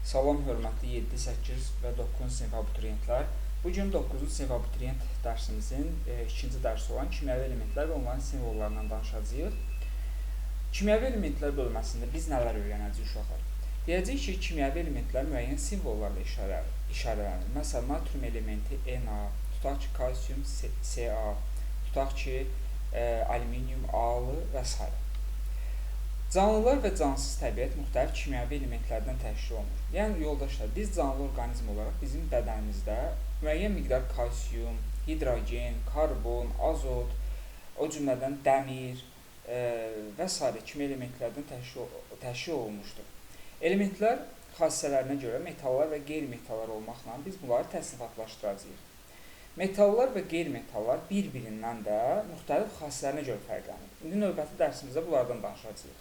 Salam hörmətli 7, 8 və 9-cu sinif abituriyentlər. Bu gün 9-cu sinif abituriyent dərsimizin ikinci dərsi olan kimyəvi elementlər və onların simvollarından danışacağıq. Kimyəvi elementlər bölməsində biz nələr öyrənəcəyik uşaqlar? Deyəcəyik ki, kimyəvi elementlər müəyyən simvollarla işarələnir. Məsələn, natrium elementi Na, tutaq ki, kalsium Ca, tutaq ki, alüminium Al və s. Canlılar və cansız təbiət müxtəlif kimyəvi elementlərdən təşkil olunur. Yəni yoldaşlar, biz canlı orqanizm olaraq bizim bədənimizdə müəyyən miqdar kalsium, hidrogen, karbon, azot, o cümlədən dəmir və s. kimi elementlərdən təşkil olunmuşdur. Elementlər xassələrinə görə metallar və qeyri-metallar olmaqla biz bunları təsnifatlaşdıracağıq. Metallar və qeyri-metallar bir-birindən də müxtəlif xassələrinə görə fərqlənir. İndi növbəti dərsimizdə bunlardan danışacağıq.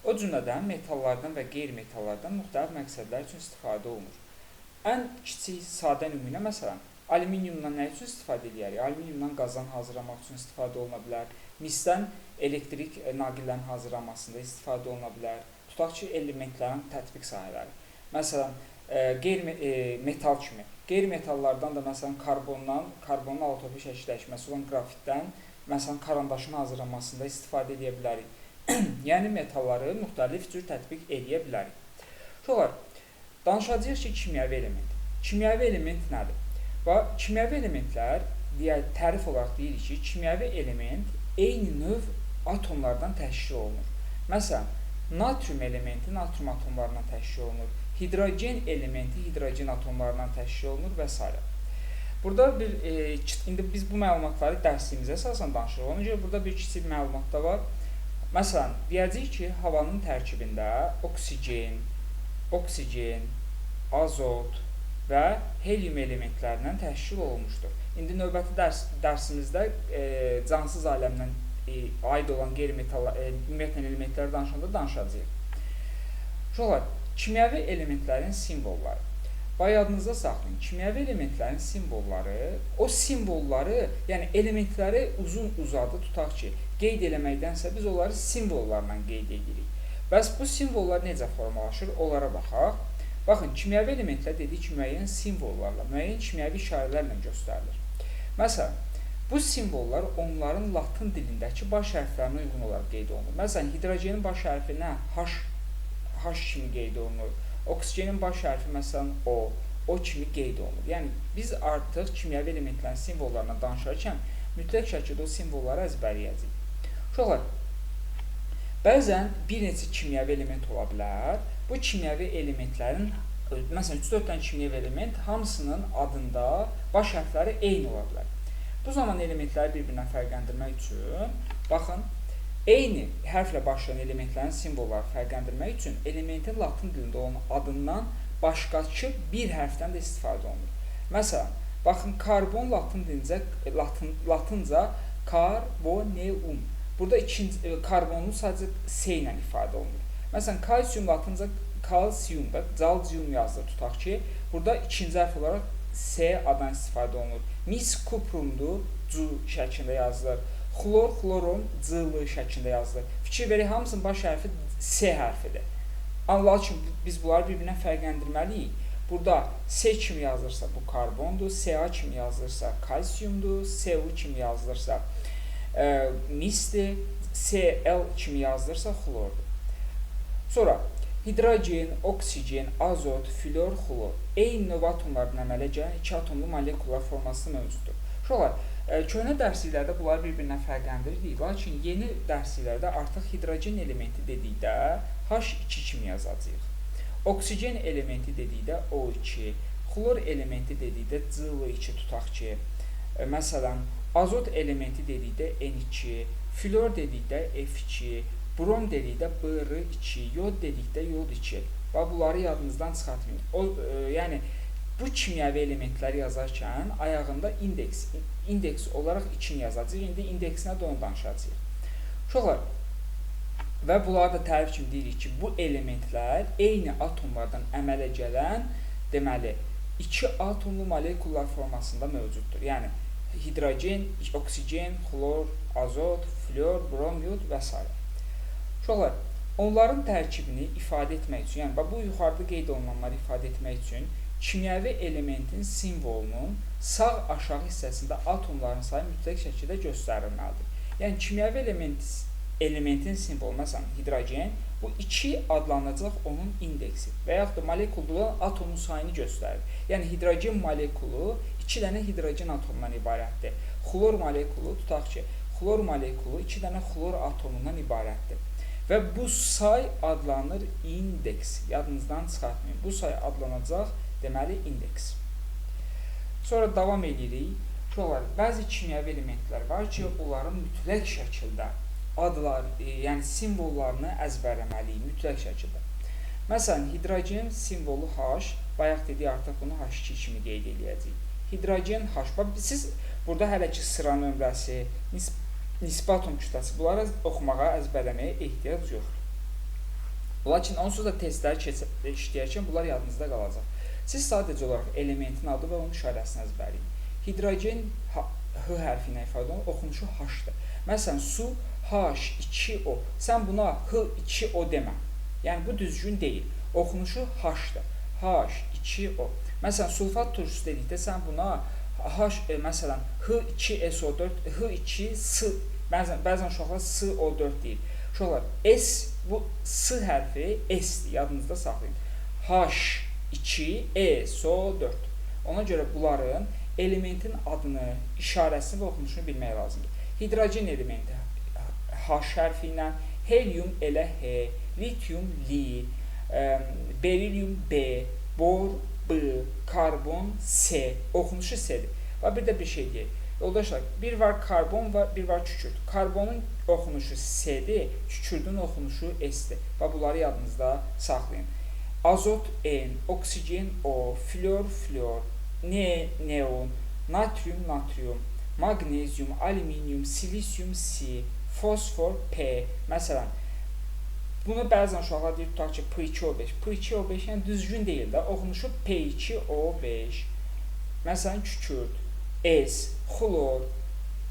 O cümlədən metallardan və qeyri-metallardan müxtəlif məqsədlər üçün istifadə olunur. Ən kiçik sadə nümunə, məsələn, alüminiumdan nə üçün istifadə edərik? Alüminiumdan qazan hazırlamaq üçün istifadə oluna bilər. Misdən elektrik naqillərinin hazırlanmasında istifadə oluna bilər. Tutaq ki, elementlərin tətbiq sahələri. Məsələn, qeyri-metal kimi. Qeyri-metallardan da məsələn karbondan, karbonun alotropik şəkilləşməsi olan qrafitdən, məsələn, karandaşın hazırlanmasında istifadə edə bilərik. Yəni metalları müxtəlif cür tətbiq eləyə bilərik. Uşaqlar, danışacağıq ki, kimyəvi element. Kimyəvi element nədir? Və kimyəvi elementlər, deyək, tərif olaraq deyirik ki, kimyəvi element eyni növ atomlardan təşkil olunur. Məsələn, natrium elementi natrium atomlarından təşkil olunur, hidrogen elementi hidrogen atomlarından təşkil olunur və s. Burada bir, indi biz bu məlumatları dərsimizə əsasən danışırıq. Ona görə burada bir kiçik məlumat da var. Məsələn, deyəcəyik ki, havanın tərkibində oksigen, oksigen, azot və helium elementlərindən təşkil olunmuşdur. İndi növbəti dərsimizdə cansız aləmdən aid olan qeyri-metallar, ümumiyyətlə elementləri danışanda danışacağıq. Uşaqlar, kimyəvi elementlərin simvolları. Bax, yadınızda saxlayın, kimyəvi elementlərin simvolları, o simvolları, yəni elementləri uzun uzadı tutaq ki, qeyd eləməkdənsə biz onları simvollarla qeyd edirik. Bəs bu simvollar necə formalaşır, onlara baxaq. Baxın, kimyəvi elementlər dedik ki, müəyyən simvollarla, müəyyən kimyəvi işarələrlə göstərilir. Məsələn, bu simvollar onların latın dilindəki baş hərflərinə uyğun olaraq qeyd olunur. Məsələn, hidrogenin baş hərfi nə? H, H kimi qeyd olunur. Oksigenin baş hərfi məsələn O, O kimi qeyd olunur. Yəni, biz artıq kimyəvi elementlərin simvollarına danışarkən mütləq şəkildə o simvolları əzbərləyəcəyik. Uşaqlar, bəzən bir neçə kimyəvi element ola bilər. Bu kimyəvi elementlərin, məsələn, 3-4 dənə kimyəvi element hamısının adında baş hərfləri eyni ola bilər. Bu zaman elementləri bir-birindən fərqləndirmək üçün, baxın, eyni hərflə başlayan elementlərin simvolları fərqləndirmək üçün elementin latın dilində olan adından başqakı bir hərfdən də istifadə olunur. Məsələn, baxın, karbon latın dilincə, latınca karboneum. Burada ikinci karbonun sadəcə C ilə ifadə olunur. Məsələn, kalsium latınca kalsium da, calcium yazılır, tutaq ki, burada ikinci hərf olaraq C adan istifadə olunur. Mis kuprumdur, C şəklində yazılır. Xlor, xlorum, C-l şəklində yazılır. Fikir verək, hamısının baş hərfi C hərfidir. Lakin biz bunları bir-birindən fərqləndirməliyik. Burada C kimi yazılırsa bu karbondur, Ca kimi yazılırsa kalsiumdur, Cu kimi yazılırsa misdir, Cl kimi yazılırsa xlordur. Sonra hidrogen, oksigen, azot, flor, xlor eyni növ atomlardan əmələ gələn iki atomlu molekullar forması mövcuddur. Uşaqlar, köhnə dərsliklərdə bunları bir-birindən fərqləndirirdik, lakin yeni dərsliklərdə artıq hidrogen elementi dedikdə H2 kimi yazacağıq. Oksigen elementi dedikdə O2, xlor elementi dedikdə Cl2 tutaq ki, məsələn, azot elementi dedikdə N2, flor dedikdə F2, brom dedikdə Br2, yod dedikdə yod 2. Bax, bunları yadınızdan çıxartmayın. Yəni, bu kimyəvi elementləri yazarkən ayağında indeks olaraq 2-ni yazacağıq. İndi indeksinə də onu danışacağıq. Uşaqlar, və bunları da tərif kimi deyirik ki, bu elementlər eyni atomlardan əmələ gələn, deməli, iki atomlu molekullar formasında mövcuddur. Yəni, hidrogen, oksigen, xlor, azot, flor, brom, yod və s. Uşaqlar, Onların tərkibini ifadə etmək üçün, yəni bu yuxarıda qeyd olunanları ifadə etmək üçün kimyəvi elementin simvolunun sağ aşağı hissəsində atomların sayı mütləq şəkildə göstərilməlidir. Yəni kimyəvi elementin simvolu, məsələn hidrogen, bu 2 adlanacaq onun indeksi və yaxud da molekulda olan atomun sayını göstərir. Yəni hidrogen molekulu 2 dənə hidrogen atomundan ibarətdir. Xlor molekulu, tutaq ki, xlor molekulu 2 dənə xlor atomundan ibarətdir. Və bu say adlanır indeks. Yadınızdan çıxartmayın. Bu say adlanacaq, deməli, indeks. Sonra davam edirik. Uşaqlar, bəzi kimyəvi elementlər var ki, onların mütləq şəkildə adlar, yəni simvollarını əzbərləməliyik, mütləq şəkildə. Məsələn, hidrogen simvolu H, bayaq dedik, artıq bunu H2 kimi qeyd eləyəcəyik. Hidrogen H. Bax, siz burada hələ ki sıra nömrəsi, nisbi atom kütləsi, bunlara oxumağa, əzbərləməyə ehtiyac yoxdur. Lakin onsuz da testləri işləyərkən bunlar yadınızda qalacaq. Siz sadəcə olaraq elementin adı və onun işarəsini əzbərləyin. Hidrogen H hərfi ilə ifadə olunur, oxunuşu H-dır. Məsələn, su H2O. Sən buna H2O demə. Yəni, bu düzgün deyil. Oxunuşu H-dır. H2O. Məsələn, sulfat turşusu dedikdə sən buna H, məsələn, H2SO4, H2S, bəzən uşaqlar SO4 deyir. Uşaqlar, S, bu S hərfi S-dir, yadınızda saxlayın. H2SO4. Ona görə bunların elementin adını, işarəsini və oxunuşunu bilmək lazımdır. Hidrogen elementi H hərfi ilə, helium elə H, litium Li, berilium B, bor B, karbon C, oxunuşu C-dir. Və bir də bir şey deyək. Yoldaşlar, bir var karbon var, bir var kükürt. Karbonun oxunuşu C-dir, kükürdün oxunuşu S-dir. Və bunları yadınızda saxlayın. Azot N, oksigen O, flor flor, Ne neon, natrium natrium, maqnezium, alüminium, silisium C, fosfor P. Məsələn, bunu bəzən uşaqlar deyir, tutaq ki, P2O5. P2O5 yəni düzgün deyil də, oxunuşu P2O5. Məsələn, kükürt, S, xlor,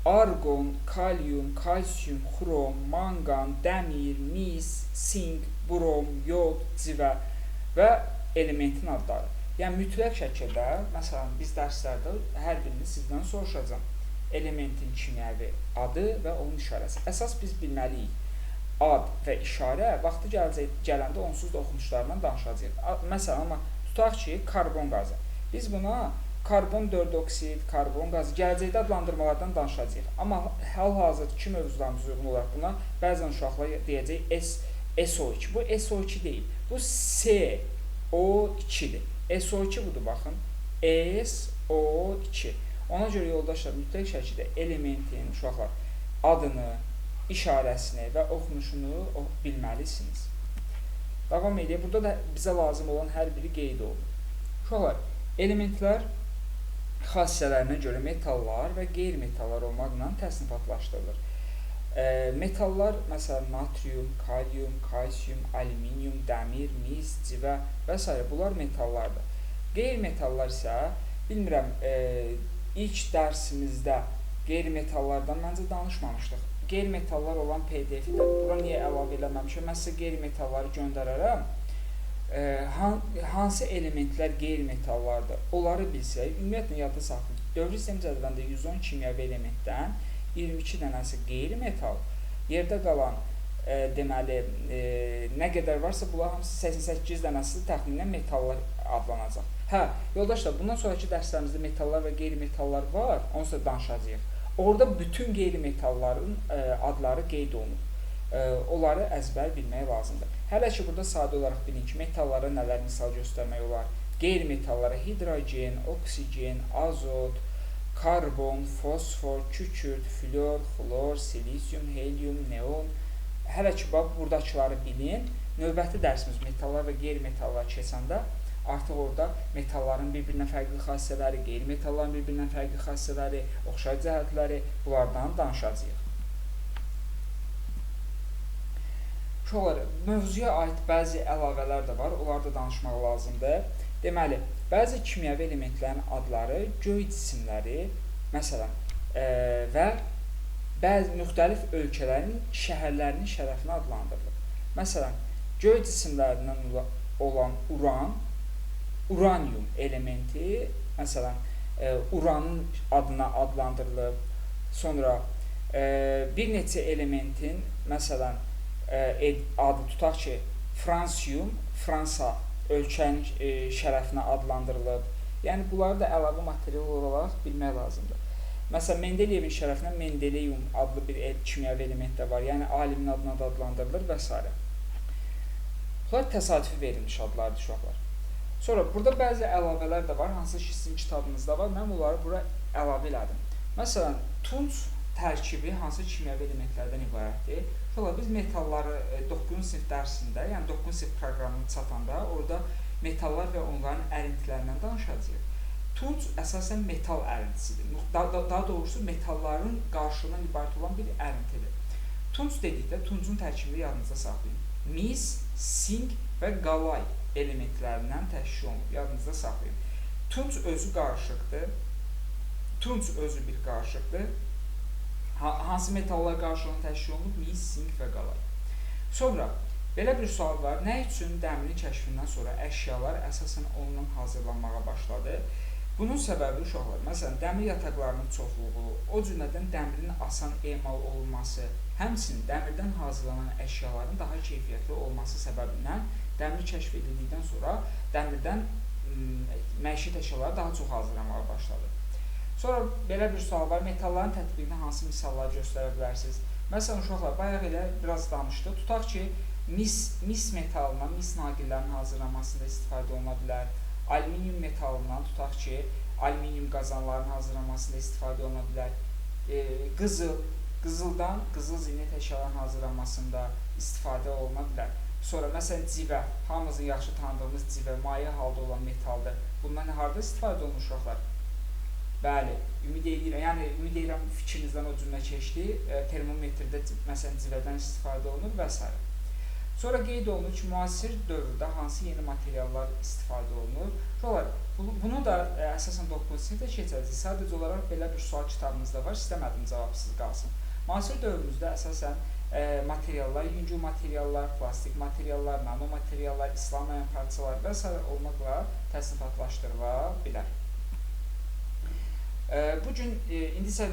argon, kalium, kalsium, xrom, manqan, dəmir, mis, sink, brom, yod, civə və elementin adları. Yəni, mütləq şəkildə, məsələn, biz dərslərdə hər birini sizdən soruşacağam. Elementin kimyəvi adı və onun işarəsi. Əsas biz bilməliyik. Ad və işarə vaxtı gələndə onsuz da oxunuşlarından danışacağıq. Məsələn, amma tutaq ki, karbon qazı. Biz buna karbon 4 oksid, karbon qazı, gələcəkdə adlandırmalardan danışacağıq. Amma hal-hazırki mövzularımıza uyğun olaraq buna bəzən uşaqlar deyəcək SO2. Bu SO2 deyil, bu SO2-dir. SO2 budur, baxın. SO2. Ona görə yoldaşlar, mütləq şəkildə elementin, uşaqlar, adını, işarəsini və oxunuşunu bilməlisiniz. Davam edək. Burada da bizə lazım olan hər biri qeyd olunur. Uşaqlar, elementlər xassələrinə görə metallar və qeyri-metallar olmaqla təsnifatlaşdırılır. Metallar, məsələn, natrium, kalium, kalsium, alüminium, dəmir, mis, civə və s. Bunlar metallardır. Qeyri-metallar isə, bilmirəm, ilk dərsimizdə qeyri-metallardan məncə danışmamışdıq. Qeyri-metallar olan PDF-i də bura niyə əlavə eləməmişəm? Mən sizə qeyri-metalları göndərərəm. Hansı elementlər qeyri-metallardır? Onları bilsək, ümumiyyətlə yadda saxlayın. Dövrü sistem cədvəlində 110 kimyəvi elementdən 22 dənəsi qeyri-metal, yerdə qalan deməli, nə qədər varsa bunlar hamısı 88 dənəsi təxminən metallar adlanacaq. Hə, yoldaşlar, bundan sonraki dərslərimizdə metallar və qeyri-metallar var, onsuz da danışacağıq. Orada bütün qeyri-metalların adları qeyd olunub. Onları əzbər bilmək lazımdır. Hələ ki, burada sadə olaraq bilin ki, metallara nələr misal göstərmək olar. Qeyri-metallara hidrogen, oksigen, azot, karbon, fosfor, kükürt, flor, xlor, silisium, helium, neon. Hələ ki, bax, buradakıları bilin. Növbəti dərsimiz metallar və qeyri-metallar keçəndə artıq orada metalların bir-birindən fərqli xassələri, qeyri-metalların bir-birindən fərqli xassələri, oxşar cəhətləri, bunlardan danışacağıq. Uşaqlar, mövzuya aid bəzi əlavələr də var, onları da danışmaq lazımdır. Deməli, bəzi kimyəvi elementlərin adları göy cisimləri, məsələn, və bəzi müxtəlif ölkələrin şəhərlərinin şərəfinə adlandırılır. Məsələn, göy cisimlərindən olan uran, uranium elementi, məsələn, uranın adına adlandırılıb. Sonra bir neçə elementin, məsələn, adı tutaq ki, fransium, Fransa ölkənin şərəfinə adlandırılıb. Yəni, bunları da əlavə material olaraq bilmək lazımdır. Məsələn, Mendeleyevin şərəfinə Mendeleyium adlı bir kimyəvi element də var. Yəni, alimin adına da adlandırılır və s. Bunlar təsadüfi verilmiş adlardır, uşaqlar. Sonra, burada bəzi əlavələr də var, hansı ki, sizin kitabınızda var. Mən bunları bura əlavə elədim. Məsələn, tunc tərkibi hansı kimyəvi elementlərdən ibarətdir? Uşaqlar, biz metalları 9-cu sinif dərsində, yəni 9-cu sinif proqramını çatanda orada metallar və onların ərintilərindən danışacağıq. Tunc əsasən metal ərintisidir. Daha doğrusu metalların qarşılığından ibarət olan bir ərintidir. Tunc dedikdə tuncun tərkibini yadınızda saxlayın. Mis, sink və qalay elementlərindən təşkil olunub. Yadınızda saxlayın. Tunc özü qarışıqdır. Tunc özü bir qarışıqdır. Hansı metallar qarşılığından təşkil olunub? Mis, sink və qalay. Sonra belə bir sual var. Nə üçün dəmirin kəşfindən sonra əşyalar əsasən ondan hazırlanmağa başladı? Bunun səbəbi uşaqlar, məsələn, dəmir yataqlarının çoxluğu, o cümlədən dəmirin asan emal olunması, həmçinin dəmirdən hazırlanan əşyaların daha keyfiyyətli olması səbəbindən dəmir kəşf edildikdən sonra dəmirdən məişət əşyaları daha çox hazırlanmağa başladı. Sonra belə bir sual var, metalların tətbiqini hansı misallar göstərə bilərsiniz? Məsələn, uşaqlar, bayaq elə biraz danışdıq. Tutaq ki, mis metalından, mis naqillərinin hazırlanmasında istifadə oluna bilər. Alüminium metalından, tutaq ki, alüminium qazanlarının hazırlanmasında istifadə oluna bilər. Qızıldan qızıl zinət əşyalarının hazırlanmasında istifadə oluna bilər. Sonra, məsələn, civə, hamımızın yaxşı tanıdığımız civə, maye halda olan metaldır. Bundan harda istifadə olunur uşaqlar? Bəli, ümid edirəm, yəni ümid edirəm fikrinizdən o cümlə keçdi. Termometrdə, məsələn, civədən istifadə olunur və s. Sonra qeyd olunur ki, müasir dövrdə hansı yeni materiallar istifadə olunur. Uşaqlar, bunu da əsasən 9-cu sinifdə keçəcəyik. Sadəcə olaraq belə bir sual kitabımızda var, istəmədim cavabsız qalsın. Müasir dövrümüzdə əsasən materiallar, yüngül materiallar, plastik materiallar, nanomateriallar, islanmayan parçalar və s. olmaqla təsnifatlaşdırıla bilər. Bugün indi isə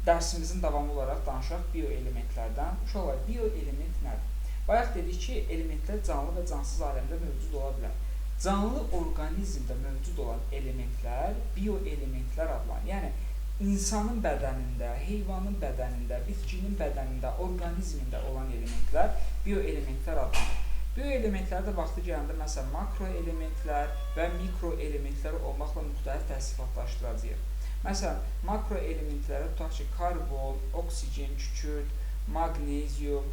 dərsimizin davamı olaraq danışaq bioelementlərdən. Uşaqlar, bioelement nədir? Bayaq dedik ki, elementlər canlı və cansız aləmdə mövcud ola bilər. Canlı orqanizmdə mövcud olan elementlər bioelementlər adlanır. Yəni, insanın bədənində, heyvanın bədənində, bitkinin bədənində, orqanizmində olan elementlər bioelementlər adlanır. Bioelementlərdə vaxtı gələndə məsələn makroelementlər və mikroelementlər olmaqla müxtəlif təsnifatlaşdıracağıq. Məsələn, makroelementlərə tutaq ki, karbon, oksigen, kükürt, maqnezium,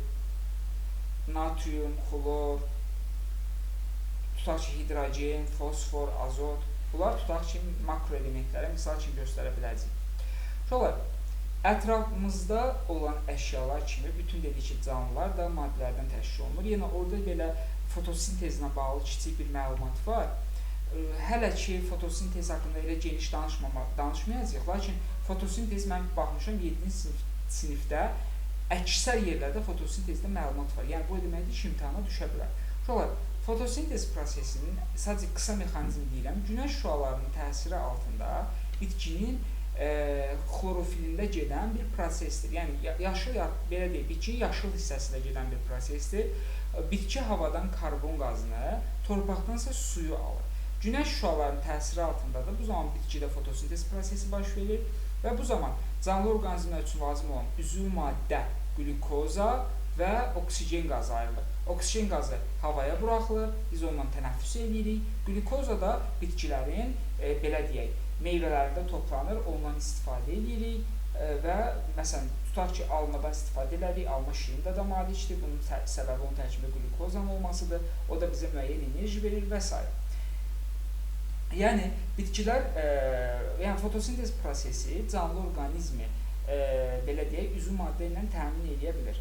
natrium, xlor, tutaq ki, hidrogen, fosfor, azot. Bunlar tutaq ki, makroelementlərə misal kimi göstərə biləcəyik. Uşaqlar, ətrafımızda olan əşyalar kimi bütün dedik ki, canlılar da maddələrdən təşkil olunur. Yəni, orada belə fotosintezlə bağlı kiçik bir məlumat var. Hələ ki, fotosintez haqqında elə geniş danışmayacağıq. Lakin fotosintez, mən baxmışam, 7-ci sinifdə əksər yerlərdə fotosintezdə məlumat var. Yəni, bu deməkdir ki, imtahana düşə bilər. Uşaqlar, fotosintez prosesinin sadəcə qısa mexanizm deyirəm, günəş şüalarının təsiri altında bitkinin xlorofilində gedən bir prosesdir. Yəni, yaşıl, belə deyək, bitkinin yaşıl hissəsində gedən bir prosesdir. Bitki havadan karbon qazını, torpaqdansa suyu alır. Günəş şüalarının təsiri altında da bu zaman bitkidə fotosintez prosesi baş verir və bu zaman canlı orqanizmlər üçün lazım olan üzvü maddə qlükoza və oksigen qazı ayrılır. Oksigen qazı havaya buraxılır, biz ondan tənəffüs edirik. Qlükoza da bitkilərin, belə deyək, meyvələrində toplanır, ondan istifadə edirik və məsələn, tutaq ki, almadan istifadə elədik, alma şirin dada malikdir, bunun səbəbi onun tərkibində qlükozanın olmasıdır, o da bizə müəyyən enerji verir və s. Yəni, bitkilər, yəni fotosintez prosesi canlı orqanizmi, belə deyək, üzvü maddə ilə təmin edə bilir.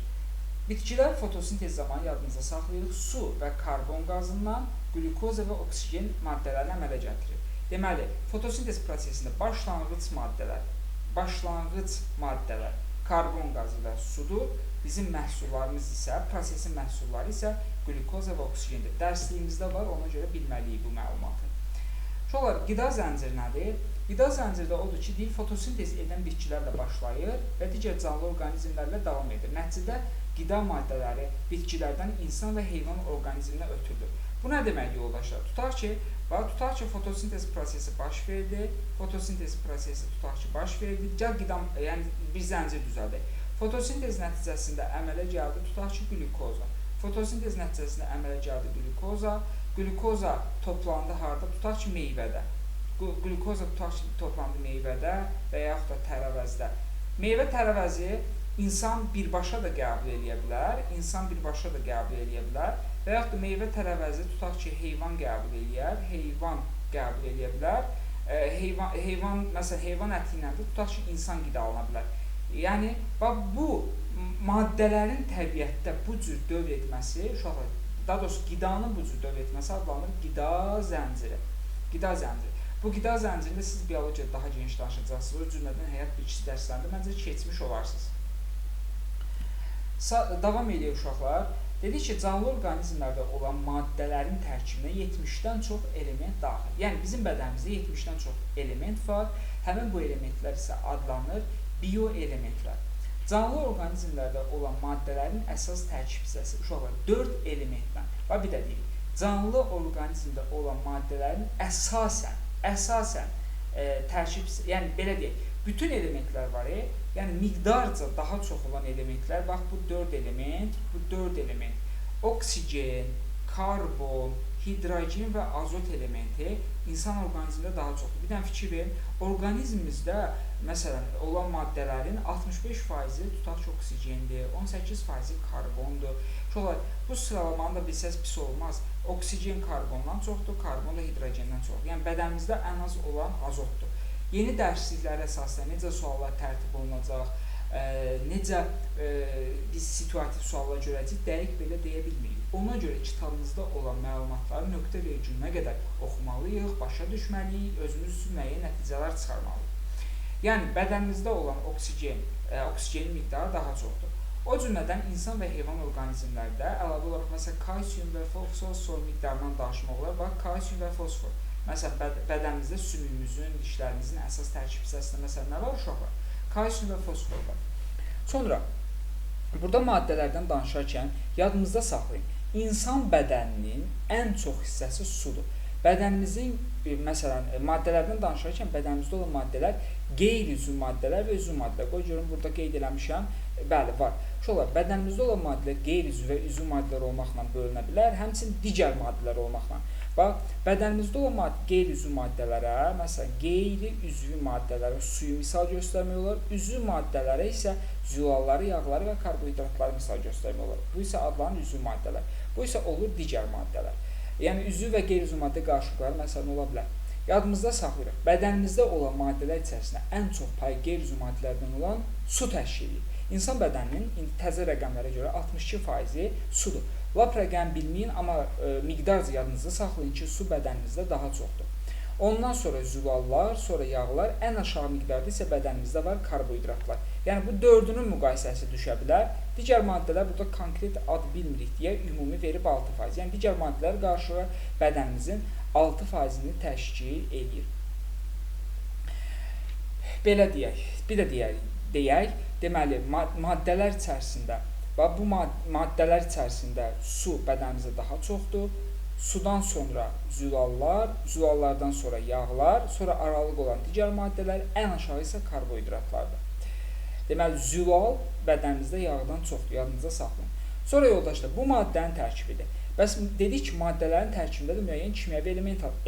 Bitkilər fotosintez zamanı yadınıza saxlayırıq, su və karbon qazından qlükoza və oksigen maddələrini əmələ gətirir. Deməli, fotosintez prosesində başlanğıc maddələr Karbon qazı və sudur. Bizim məhsullarımız isə, prosesin məhsulları isə qlükoza və oksigendir. Dərsliyimizdə var, ona görə bilməliyik bu məlumatı. Uşaqlar, qida zənciri nədir? Qida zənciri də odur ki, deyir, fotosintez edən bitkilərlə başlayır və digər canlı orqanizmlərlə davam edir. Nəticədə qida maddələri bitkilərdən insan və heyvan orqanizminə ötürülür. Bu nə deməkdir yoldaşlar? Tutaq ki, fotosintez prosesi baş verdi. Fotosintez prosesi tutaq ki, baş verdi. Gəl qida, yəni bir zəncir düzəldək. Fotosintez nəticəsində əmələ gəldi, tutaq ki, qlükoza. Fotosintez nəticəsində əmələ gəldi qlükoza. Qlükoza toplandı harda? Tutaq ki, meyvədə. Qlükoza tutaq ki, toplandı meyvədə və yaxud da tərəvəzdə. Meyvə tərəvəzi insan birbaşa da qəbul eləyə bilər, insan birbaşa da qəbul eləyə bilər və yaxud da meyvə tərəvəzi tutaq ki, heyvan qəbul eləyər, heyvan qəbul eləyə bilər. Heyvan, məsələn, heyvan əti ilə də tutaq ki, insan qidalana bilər. Yəni, bax, bu maddələrin təbiətdə bu cür dövr etməsi, uşaqlar, daha doğrusu qidanın bu cür dövr etməsi adlanır qida zənciri. Qida zənciri. Bu qida zəncirində siz biologiyada daha geniş danışacaqsınız. O cümlədən həyat bilgisi dərslərində məncə keçmiş olarsınız. Davam edək uşaqlar. Dedik ki, canlı orqanizmlərdə olan maddələrin tərkibinə 70-dən çox element daxil. Yəni, bizim bədənimizdə 70-dən çox element var. Həmin bu elementlər isə adlanır bioelementlər. Canlı orqanizmlərdə olan maddələrin əsas tərkib hissəsi uşaqlar 4 elementdən. Bax, bir də deyirik. Canlı orqanizmdə olan maddələrin əsasən tərkib, yəni belə deyək, bütün elementlər var, yəni miqdarca daha çox olan elementlər, bax bu 4 element, bu 4 element, oksigen, karbon, hidrogen və azot elementi insan orqanizmində daha çoxdur. Bir dənə fikir verin, orqanizmimizdə məsələn olan maddələrin 65%-i tutaq ki, oksigendir, 18%-i karbondur. Uşaqlar, bu sıralamanı da bilsəz pis olmaz. Oksigen karbondan çoxdur, karbon da hidrogendən çoxdur. Yəni bədənimizdə ən az olan azotdur. Yeni dərsliklərə əsasən necə suallar tərtib olunacaq, necə biz situativ suallar görəcəyik, dəqiq belə deyə bilmirik. Ona görə kitabımızda olan məlumatları nöqtə vergülünə qədər oxumalıyıq, başa düşməliyik, özümüz üçün müəyyən nəticələr çıxarmalıyıq. Yəni, bədənimizdə olan oksigenin miqdarı daha çoxdur. O cümlədən insan və heyvan orqanizmlərdə əlavə olaraq, məsələn, kalsium və fosfor miqdarından danışmaq olar. Bax, kalsium və fosfor. Məsələn, bədənimizdə sümüyümüzün, dişlərimizin əsas tərkib hissəsində məsələn nə var uşaqlar? Kalsium və fosfor var. Sonra, burada maddələrdən danışarkən yadınızda saxlayın. İnsan bədəninin ən çox hissəsi sudur. Bədənimizin, məsələn, maddələrdən danışarkən bədənimizdə olan maddələr qeyri-üzvü maddələr və üzvü maddələr. Qoy görüm, burada qeyd eləmişəm. Bəli, var. Uşaqlar, bədənimizdə olan maddələr qeyri-üzvü və üzvü maddələr olmaqla bölünə bilər, həmçinin digər maddələr olmaqla. Bax, bədənimizdə olan qeyri-üzvü maddələrə, məsələn, qeyri-üzvü maddələrə suyu misal göstərmək olar, üzvü maddələrə isə zülalları, yağları və karbohidratları misal göstərmək olar. Bu isə adlanır üzvü maddələr. Bu isə olur digər maddələr. Yəni, üzvü və qeyri-üzvü maddə qarışıqları məsələn ola bilər. Yadımızda saxlayırıq. Bədənimizdə olan maddələr içərisində ən çox payı qeyri-üzvü maddələrdən olan su təşkil edir. İnsan bədəninin indi təzə rəqəmlərə görə 62%-i sudur. Lap rəqəm bilməyin, amma miqdarca yadınızda saxlayın ki, su bədənimizdə daha çoxdur. Ondan sonra zülallar, sonra yağlar, ən aşağı miqdarda isə bədənimizdə var karbohidratlar. Yəni, bu dördünün müqayisəsi düşə bilər. Digər maddələr burada konkret ad bilmirik deyə ümumi verib 6%. Yəni, digər maddələr qarşılığı bədənimizin 6%-ni təşkil eləyir. Belə deyək, bir də deyək, deməli, maddələr içərisində, bax, bu maddələr içərisində su bədənimizdə daha çoxdur. Sudan sonra zülallar, zülallardan sonra yağlar, sonra aralıq olan digər maddələr, ən aşağı isə karbohidratlardır. Deməli, zülal bədənimizdə yağdan çoxdur, yadınızda saxlayın. Sonra yoldaşlar, bu maddənin tərkibidir. Bəs dedik ki, maddələrin tərkibində də müəyyən kimyəvi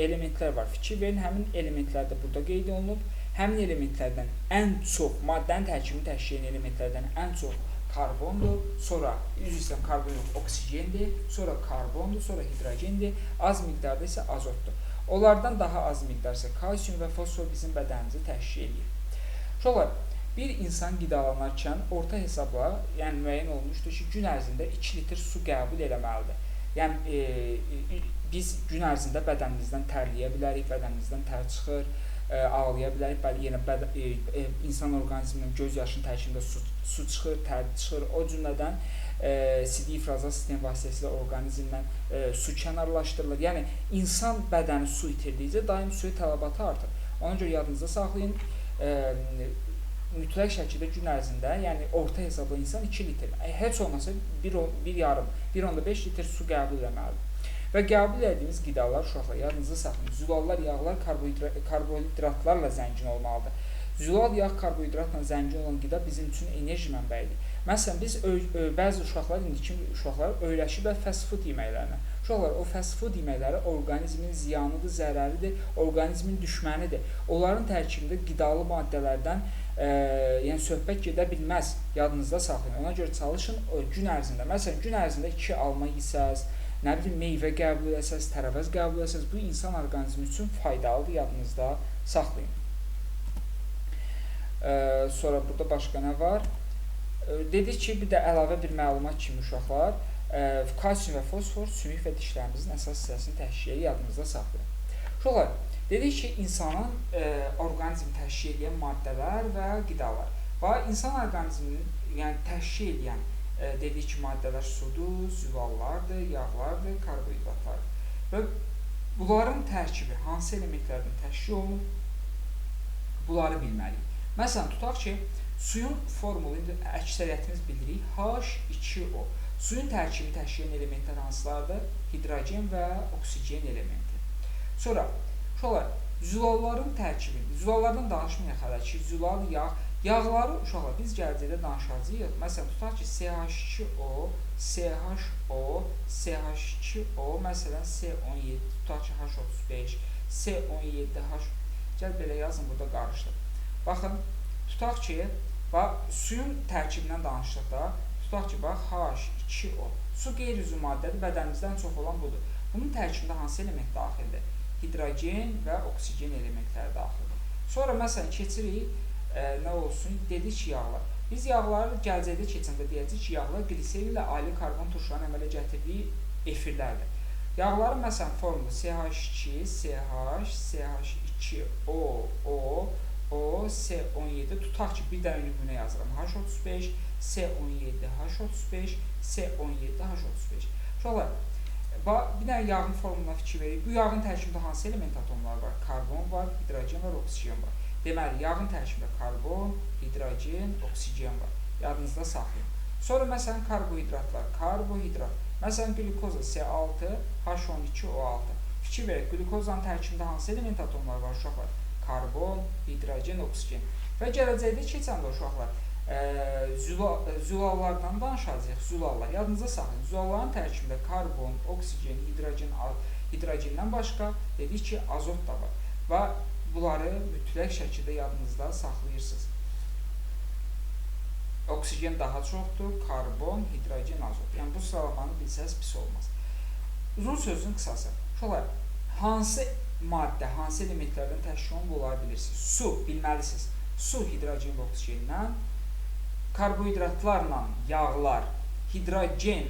elementlər var. Fikir verin, həmin elementlər də burada qeyd olunub. Həmin elementlərdən ən çox, maddənin tərkibini təşkil edən elementlərdən ən çox karbondur, sonra, üzr istəyirəm, karbon yox, oksigendir, sonra karbondur, sonra hidrogendir, az miqdarda isə azotdur. Onlardan daha az miqdar isə kalsium və fosfor bizim bədənimizi təşkil edir. Uşaqlar, bir insan qidalanarkən orta hesabla, yəni müəyyən olmuşdur ki, gün ərzində 2 litr su qəbul eləməlidir. Yəni, biz gün ərzində bədənimizdən tərləyə bilərik, bədənimizdən tər çıxır. ağlaya bilərik. Bəli, yenə insan orqanizminin göz yaşının tərkibində su çıxır, tər çıxır. O cümlədən sidik ifrazat sistemi vasitəsilə orqanizmdən su kənarlaşdırılır. Yəni, insan bədəni su itirdikcə daim suya tələbatı artır. Ona görə yadınızda saxlayın, mütləq şəkildə gün ərzində, yəni orta hesabla insan 2 litr, heç olmasa 1,5, 1,5 litr su qəbul eləməlidir. Və qəbul etdiyimiz qidalar, uşaqlar, yadınızda saxlayın, zülallar, yağlar karbohidratlarla zəngin olmalıdır. Zülal, yağ, karbohidratla zəngin olan qida bizim üçün enerji mənbəyidir. Məsələn, biz bəzi uşaqlar, indiki uşaqlar öyrəşiblər fast food yeməklərinə. Uşaqlar, o fast food yeməkləri orqanizmin ziyanıdır, zərəridir, orqanizmin düşmənidir. Onların tərkibində qidalı maddələrdən yəni söhbət gedə bilməz, yadınızda saxlayın. Ona görə çalışın gün ərzində, məsələn, gün ərzində 2 alma yesəz, nə bilim, meyvə qəbul eləsəz, tərəvəz qəbul eləsəz, bu insan orqanizmi üçün faydalıdır, yadınızda saxlayın. Sonra burada başqa nə var? Dedik ki, bir də əlavə bir məlumat kimi uşaqlar, kalsium və fosfor sümük və dişlərimizin əsas hissəsini təşkil edir, yadınızda saxlayın. Uşaqlar, dedik ki, insanın orqanizmi təşkil edən maddələr və qidalar. Və insan orqanizminin yəni, təşkil edən dedik ki, maddələr sudur, zülallardır, yağlardır, karbohidratlardır. Və bunların tərkibi hansı elementlərdən təşkil olunur, bunları bilməliyik. Məsələn, tutaq ki, suyun formulu, indi əksəriyyətimiz bilirik, H2O. Suyun tərkibini təşkil edən elementlər hansılardır? Hidrogen və oksigen elementi. Sonra, uşaqlar, zülalların tərkibini, zülallardan danışmayaq hələ ki, zülal, yağ, yağları, uşaqlar, biz gələcəkdə danışacağıq. Məsələn, tutaq ki, CH2O, CHO, CH2O, məsələn, C17, tutaq ki, H35, C17, H... Gəl belə yazın, burada qarışdır. Baxın, tutaq ki, bax, suyun tərkibindən danışdıqda, tutaq ki, bax, H2O. Su qeyri-üzvü maddədir, bədənimizdən çox olan budur. Bunun tərkibində hansı element daxildir? Hidrogen və oksigen elementləri daxildir. Sonra, məsələn, keçirik, nə olsun, dedik ki, yağlar. Biz yağları gələcəkdə keçəndə deyəcəyik ki, yağlar qliserin ilə ali karbon turşularının əmələ gətirdiyi efirlərdir. Yağların, məsələn, formulu CH2, CH, CH2O, O, O, C17, tutaq ki, bir dənə nümunə yazıram. H35, C17, H35, C17, H35. Uşaqlar, bir dənə yağın formuluna fikir veririk. Bu yağın tərkibində hansı element atomları var? Karbon var, hidrogen var, oksigen var. Deməli, yağın tərkibində karbon, hidrogen, oksigen var. Yadınızda saxlayın. Sonra, məsələn, karbohidratlar. Karbohidrat. Məsələn, qlükoza C6, H12O6. Fikir verək, qlükozanın tərkibində hansı element atomları var, uşaqlar? Karbon, hidrogen, oksigen. Və gələcəkdə keçəndə uşaqlar, zülallardan danışacağıq. Zülallar, yadınıza saxlayın. Zülalların tərkibində karbon, oksigen, hidrogen, hidrogendən başqa dedik ki, azot da var. Və bunları mütləq şəkildə yadınızda saxlayırsınız. Oksigen daha çoxdur, karbon, hidrogen, azot. Yəni, bu sıralamanı bilsəniz pis olmaz. Uzun sözün qısası. Uşaqlar, hansı maddə, hansı elementlərdən təşkil olunur, bunları bilirsiniz. Su, bilməlisiniz. Su hidrogen və oksigendən, karbohidratlarla yağlar, hidrogen,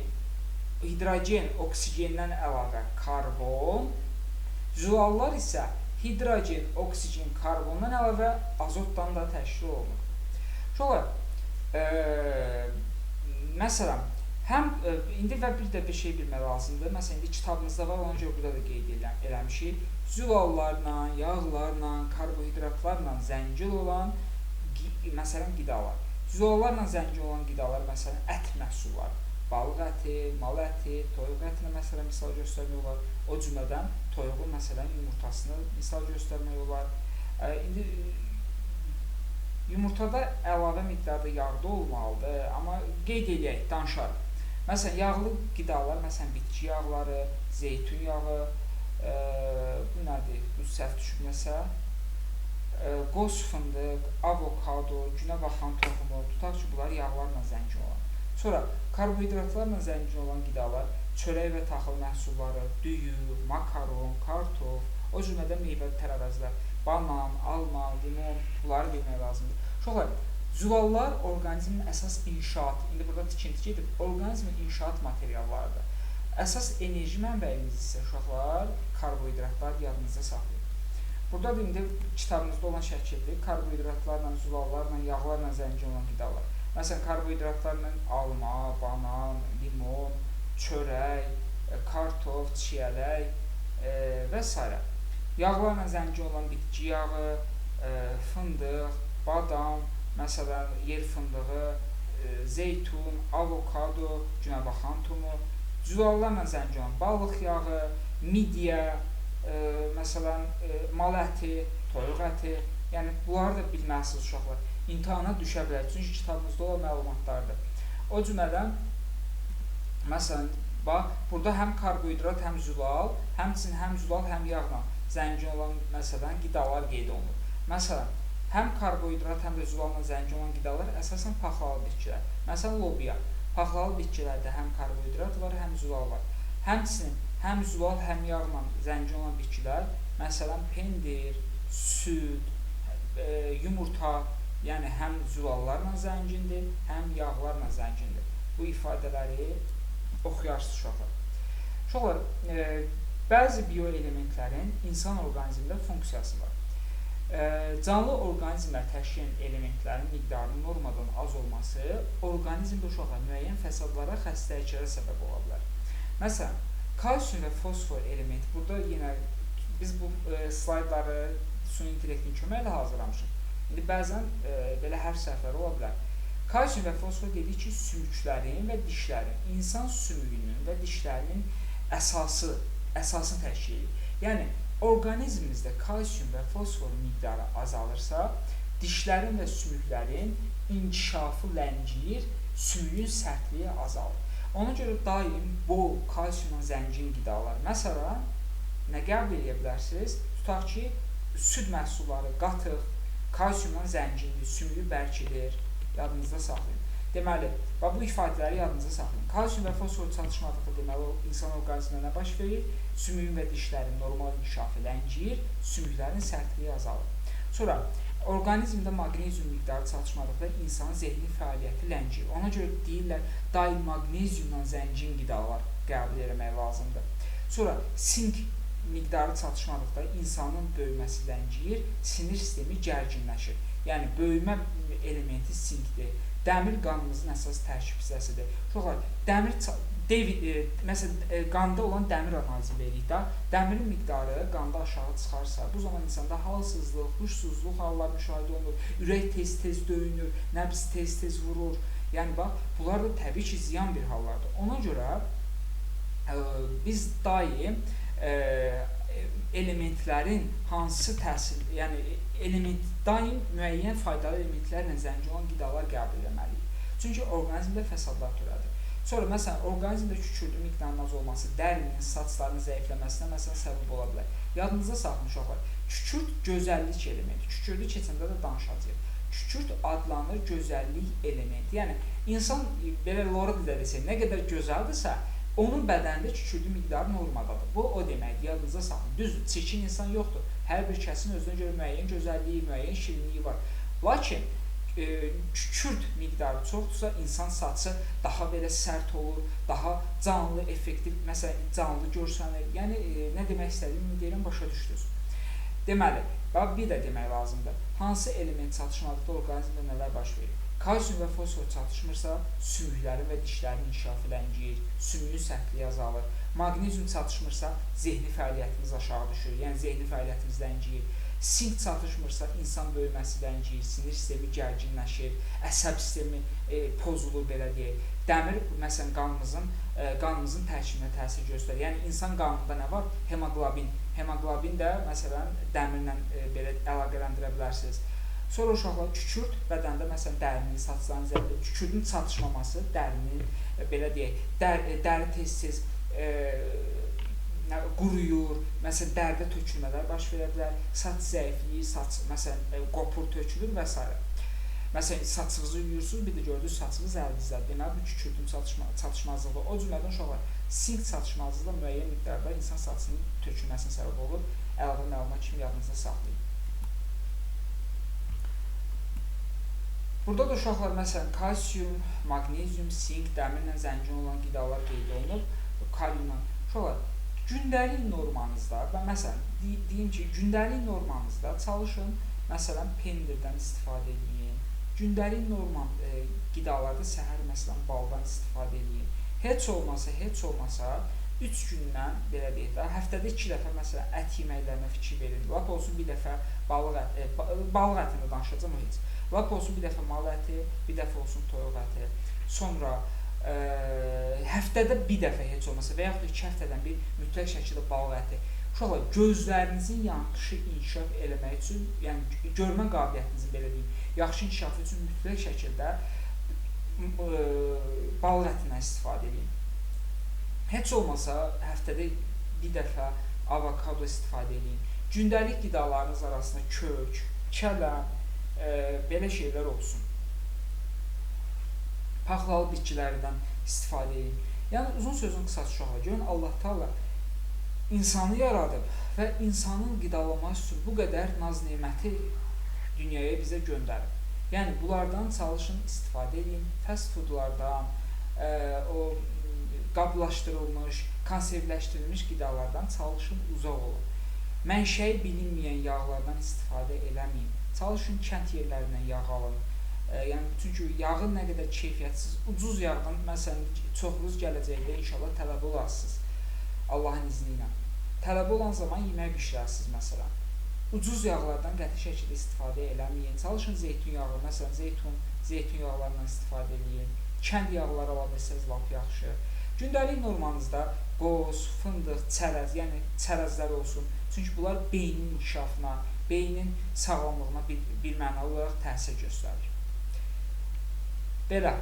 oksigenden əlavə karbon, zülallar isə hidrogen, oksigen, karbondan əlavə azotdan da təşkil olunur. Uşaqlar, məsələn, həm indi və bir də bir şey bilmək lazımdır. Məsələn, indi kitabımızda var, ona görə burada da qeyd eləmişik. Zülallarla, yağlarla, karbohidratlarla zəngin olan, məsələn, qidalar. Zülallarla zəngin olan qidalar, məsələn, ət məhsulları. Balıq əti, mal əti, toyuq ətini, məsələn, misal göstərmək olar. O cümlədən toyuğun, məsələn, yumurtasını misal göstərmək olar. İndi yumurtada əlavə miqdarda yağ da olmalıdır, amma qeyd eləyək, danışarıq. Məsələn, yağlı qidalar, məsələn, bitki yağları, zeytun yağı, bu nədir? Bu səhv düşüb nəsə. Qoz fındıq, avokado, günə baxan toxumu, tutaq ki, bunlar yağlarla zəngin olan. Sonra, karbohidratlarla zəngin olan qidalar, çörək və taxıl məhsulları, düyü, makaron, kartof, o cümlədən meyvə tərəvəzlər, banan, alma, limon, bunları bilmək lazımdır. Uşaqlar, zülallar orqanizmin əsas inşaat, indi burada tikinti gedib, orqanizmin inşaat materiallarıdır. Əsas enerji mənbəyimiz isə uşaqlar, karbohidratlar yadınızda saxlayın. Burada da indi kitabımızda olan şəkildir. Karbohidratlarla, zülallarla, yağlarla zəngin olan qidalar. Məsələn, karbohidratlarla alma, banan, limon, çörək, kartof, çiyələk və s. Yağlarla zəngin olan bitki yağı, fındıq, badam, məsələn, yer fındığı, zeytun, avokado, günəbaxan tumu, zülallarla zəngin olan balıq yağı, midyə, məsələn, mal əti, toyuq əti, yəni bunları da bilməlisiniz uşaqlar. İmtahana düşə bilər, çünki kitabımızda olan məlumatlardır. O cümlədən, məsələn, bax, burada həm karbohidrat, həm zülal, həmçinin həm zülal, həm yağla zəngin olan, məsələn, qidalar qeyd olunur. Məsələn, həm karbohidrat, həm də zülalla zəngin olan qidalar əsasən paxlalı bitkilər. Məsələn, lobya. Paxlalı bitkilərdə həm karbohidrat var, həm zülal var. Həmçinin həm zülal, həm yağla zəngin olan bitkilər, məsələn, pendir, süd, yumurta, yəni həm zülallarla zəngindir, həm yağlarla zəngindir. Bu ifadələri oxuyarsınız uşaqlar. Uşaqlar, bəzi bioelementlərin insan orqanizmində funksiyası var. Canlı orqanizmlər təşkil edən elementlərin miqdarının normadan az olması orqanizmdə uşaqlar müəyyən fəsadlara, xəstəliklərə səbəb ola bilər. Məsələn, kalsium və fosfor elementi, burada yenə biz bu slaydları süni intellektin köməyi ilə hazırlamışıq. İndi bəzən belə hərf səhvləri ola bilər. Kalsium və fosfor dedik ki, sümüklərin və dişlərin, insan sümüyünün və dişlərinin əsasını təşkil edir. Yəni, orqanizmimizdə kalsium və fosfor miqdarı azalırsa, dişlərin və sümüklərin inkişafı ləngiyir, sümüyün sərtliyi azalır. Ona görə daim bol kalsiumla zəngin qidalar. Məsələn, nə qəbul edə bilərsiniz? Tutaq ki, süd məhsulları, qatıq, kalsiumla zəngindir, sümüyü bərkidir. Yadınızda saxlayın. Deməli, bu ifadələri yadınızda saxlayın. Kalsium və fosfor çatışmadıqda, deməli, insan orqanizmində nə baş verir? Sümüyün və dişlərin normal inkişafı ləngiyir, sümüklərin sərtliyi azalır. Sonra, orqanizmdə maqnezium miqdarı çatışmadıqda insanın zehni fəaliyyəti ləngiyir. Ona görə deyirlər, daim maqneziumla zəngin qidalar qəbul eləmək lazımdır. Sonra, sink miqdarı çatışmadıqda insanın böyüməsi ləngiyir, sinir sistemi gərginləşir. Yəni, böyümə elementi sinkdir. Dəmir qanımızın əsas tərkib hissəsidir. Uşaqlar, dəmir, məsələn, qanda olan dəmir analizi veririk də. Dəmirin miqdarı qanda aşağı çıxarsa, bu zaman insanda halsızlıq, huşsuzluq halları müşahidə olunur, ürək tez-tez döyünür, nəbz tez-tez vurur. Yəni, bax, bunlar da təbii ki, ziyan bir hallardır. Ona görə biz daim elementlərin hansı təsir, yəni element daim müəyyən faydalı elementlərlə zəngin olan qidalar qəbul etməliyik. Çünki orqanizmdə fəsadlar törədir. Sonra, məsələn, orqanizmdə kükürdün miqdarının az olması, dərinin, saçların zəifləməsinə məsələn səbəb ola bilər. Yadınıza saxlayın uşaqlar. Kükürd gözəllik elementi. Kükürdü keçəndə də danışacağıq. Kükürd adlanır gözəllik elementi. Yəni, insan belə lora dildə desək, nə qədər gözəldirsə, onun bədənində kükürdün miqdarı normadadır. Bu, o deməkdir, yadınıza saxlayın. Düzdür, çirkin insan yoxdur. Hər bir kəsin özünə görə müəyyən gözəlliyi, müəyyən şirinliyi var. Lakin, kükürd miqdarı çoxdursa, insan saçı daha belə sərt olur, daha canlı, effektiv, məsələn, canlı görsənir. Yəni, nə demək istədiyimi deyirəm, başa düşdünüz. Deməli, bir də demək lazımdır. Hansı element çatışmadıqda orqanizmdə nələr baş verir? Kalsium və fosfor çatışmırsa, sümüklərin və dişlərin inkişafı ləngiyir, sümüyün sərtliyi azalır. Maqnezium çatışmırsa, zehni fəaliyyətimiz aşağı düşür, yəni zehni fəaliyyətimiz ləngiyir. Sink çatışmırsa, insan böyüməsi ləngiyir, sinir sistemi gərginləşir, əsəb sistemi pozulur, belə deyək. Dəmir, məsələn, qanımızın tərkibinə təsir göstərir. Yəni, insan qanında nə var? Hemoqlobin. Hemoqlobin də, məsələn, dəmirlə belə əlaqələndirə bilərsiniz. Sonra uşaqlar, kükürd bədəndə, məsələn, dərinin, saçların zəifliyi, kükürdün çatışmaması, dərinin, belə deyək, dəri tez-tez quruyur, məsələn, dərdə tökülmələr baş verə bilər, saç zəifliyi, saç, məsələn, qopur tökülür və s. Məsələn, saçınızı yuyursunuz, bir də gördünüz, saçınız əlinizdə. Deməli, bu kükürdün çatışmazlığı. O cümlədən uşaqlar, sink çatışmazlığı da müəyyən miqdarda insan saçının tökülməsinə səbəb olur. Əlavə məlumat kimi yadınızda saxlayın. Burada da uşaqlar, məsələn, kalsium, maqnezium, sink, dəmirlə zəngin olan qidalar qeyd olunub, kaliumla. Uşaqlar, Gündəlik normanızda, və məsələn, deyim ki, gündəlik normanızda çalışın, məsələn, pendirdən istifadə edin. Gündəlik norma qidalarda səhər, məsələn, baldan istifadə edin. Heç olmasa, heç olmasa 3 gündən, belə deyək də, həftədə 2 dəfə məsələn ət yeməklərinə fikir verin. Lap olsun bir dəfə balıq əti, balıq ətini danışacağam o heç. Lap olsun bir dəfə mal əti, bir dəfə olsun toyuq əti. Sonra həftədə bir dəfə heç olmasa və yaxud da 2 həftədən bir mütləq şəkildə balıq əti. Uşaqlar, gözlərinizin yaxşı inkişaf eləmək üçün, yəni görmə qabiliyyətinizin belə deyim, yaxşı inkişafı üçün mütləq şəkildə balıq ətindən istifadə edin. Heç olmasa həftədə bir dəfə avokado istifadə edin. Gündəlik qidalarınız arasında kök, kələm, belə şeylər olsun. Paxlalı bitkilərdən istifadə edin. Yəni uzun sözün qısası uşaqlar, görün Allah Teala insanı yaradıb və insanın qidalanması üçün bu qədər naz neməti dünyaya bizə göndərib. Yəni bunlardan çalışın, istifadə edin. Fast foodlardan, o qablaşdırılmış, konservləşdirilmiş qidalardan çalışın, uzaq olun. Mənşəyi bilinməyən yağlardan istifadə eləməyin. Çalışın, kənd yerlərindən yağ alın. Yəni, çünki yağın nə qədər keyfiyyətsiz, ucuz yağdan, məsələn, çoxunuz gələcəkdə inşallah tələbə olarsınız. Allahın izni ilə. Tələbə olan zaman yemək bişirərsiniz, məsələn. Ucuz yağlardan qəti şəkildə istifadə eləməyin. Çalışın, zeytun yağı, məsələn, zeytun yağlarından istifadə eləyin. Kənd yağları ala bilsəniz lap yaxşı. Gündəlik normanızda qoz, fındıq, çərəz, yəni çərəzlər olsun. Çünki bunlar beynin inkişafına, beynin sağlamlığına bir mənalı olaraq təsir göstərir. Belə,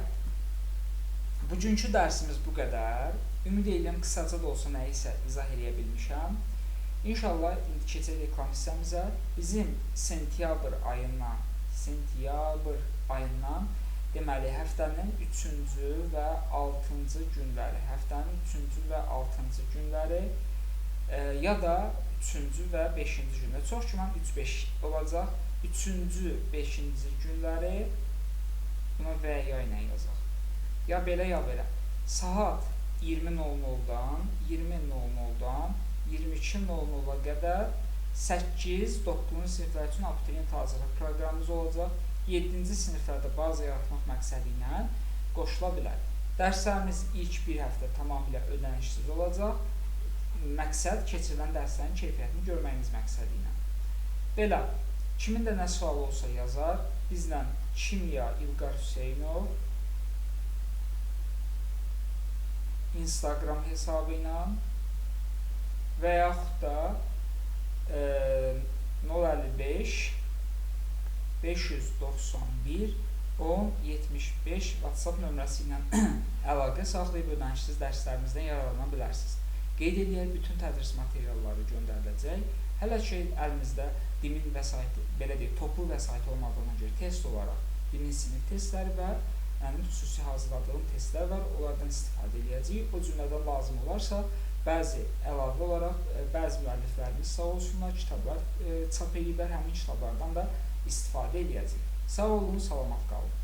bugünkü dərsimiz bu qədər. Ümid edirəm, qısaca da olsa nəyisə izah eləyə bilmişəm. İnşallah indi keçək reklam hissəmizə. Bizim sentyabr ayından deməli, həftənin 3-cü və 6-cı günləri, həftənin 3-cü və 6-cı günləri ya da 3-cü və 5-ci günləri, çox güman 3-5 olacaq, 3-cü, 5-ci günləri buna və ya ilə yazaq. Ya belə, ya belə. Saat 20:00-dan, 20:00-dan 22:00-a qədər 8-9-cu siniflər üçün abituriyent hazırlıq proqramımız olacaq. 7-ci siniflərdə baza yaratmaq məqsədi ilə qoşula bilər. Dərslərimiz ilk bir həftə tamamilə ödənişsiz olacaq. Məqsəd keçirilən dərslərin keyfiyyətini görməyimiz məqsədi ilə. Belə, kimin də nə sualı olsa yazar. Bizlə Kimya İlqar Hüseynov Instagram hesabı ilə və yaxud da 055 591 10 75 WhatsApp nömrəsi ilə əlaqə saxlayıb ödənişsiz dərslərimizdən yararlana bilərsiniz. Qeyd edək, bütün tədris materialları göndəriləcək. Hələ ki, əlimizdə DİM-in vəsaiti, belə deyək, toplu vəsait olmadığına görə test olaraq DİM-in sinif testləri və mənim xüsusi hazırladığım testlər var, onlardan istifadə edəcəyik. O cümlədən lazım olarsa, bəzi əlavə olaraq bəzi müəlliflərimiz sağ olsunlar, kitablar çap ediblər, həmin kitablardan da istifadə edəcəyik. Sağ olun, salamat qalın.